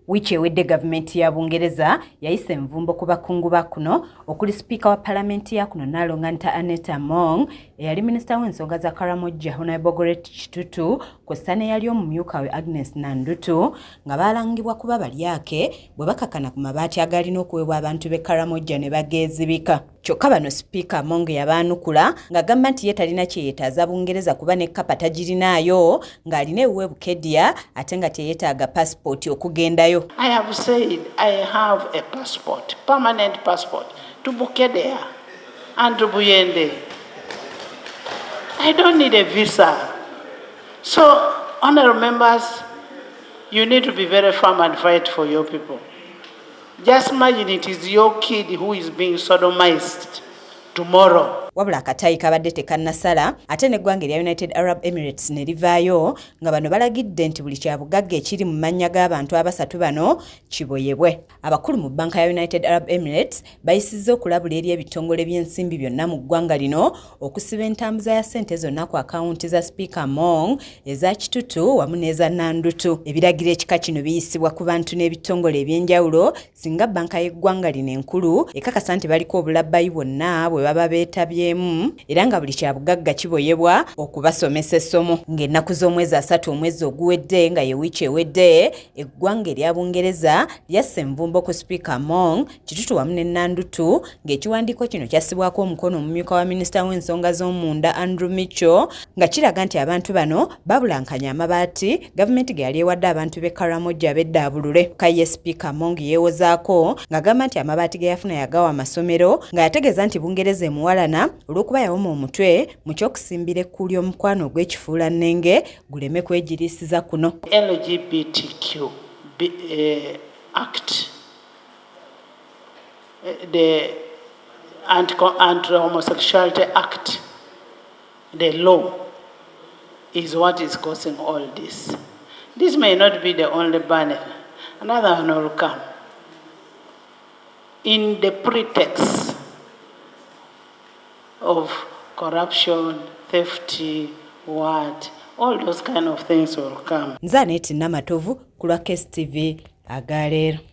Wiiki ewedde gavumenti ya Bungereza yayisa envumbo ku bakungu ba kuno okuli sipiika wa palamenti ya kuno Nnaalongo Anita Annet Among, eyali minisita w'ensonga za Karamoja Honorable Goretti Kitutu, kw'ossa n'eyali omumyuka we Agnes Nandutu, nga baalangibwa kuba balyake bwe bakakana ku mabaati agaalina okuweebwa abantu b'e Karamoja ne bageezibika. Kyokka bano sipiika Among yabaanukula ng'agamba nti ye talina kye yeetaaza Bungereza kuba ne kkapa tagirinaayo, ng'alina ewuwe Bukedea ate nga teyeetaaga pasipooti okugendayo. I have said I have a passport, permanent passport to Bukedea and to Buyende. I don't need a visa. So, honorable members, you need to be very firm and fight for your people. Just imagine it is your kid who is being sodomized tomorrow. Wabula akatayi kabadde tekannasala ate n'eggwanga erya United Arab Emirates ne livaayo nga bano balagidde nti buli kyabugagga ekiri mu mannya g'abantu abasatu bano kiboyebwe. Abakulu mu bbanka ya United Arab Emirates bayisizza okulabula eri ebitongole by'ensimbi byonna mu ggwanga lino okusiba entambuza ya ssente zonna ku akawunti za Sipiika Among, eza Kitutu wamu n'eza Nandutu. Ebiragiro ekika kino biyisibwa ku bantu n'ebitongole ebyenjawulo singa bbanka y'eggwanga lino enkulu ekakasa nti baliko obulabbayi bwonna bwe baba beetabyemu, era nga buli kyabugagga kiboyebwa okubasomesa essomo. Ng'ennaku z'omwezi 30 omwezi oguwedde, nga ye wiiki ewedde, eggwanga erya Bungereza lyassa envumbo ku Sipiika Among, Kitutu wamu ne Nandutu, ng'ekiwandiiko kino kyassibwako omukono omumyuka wa minisita w'ensonga z'omunda Andrew Mitchell, nga kiraga nti abantu bano babulankanya amabaati gavumenti ge yali ewadde abantu b'e Karamoja ab'eddaabulule. Kaye Sipiika Among yeewozaako ng'agamba nti amabaati ge yafuna yagawa amasomero, nga yategeeza nti Bungereza emuwalana olw'okuba yawoma omutwe mu ky'okusimbira ekkuuli omukwano ogw'ekifuulannenge guleme kwegiriisiza kuno. LGBTQ Act, the Anti-Homosexuality Act, the law is what is causing all this. This may not be the only banner. Another one will come. In the pretext of corruption, theft, what, all those kind of things will come. Nze Aneti Namatovu ku lwa KSTV agaleero.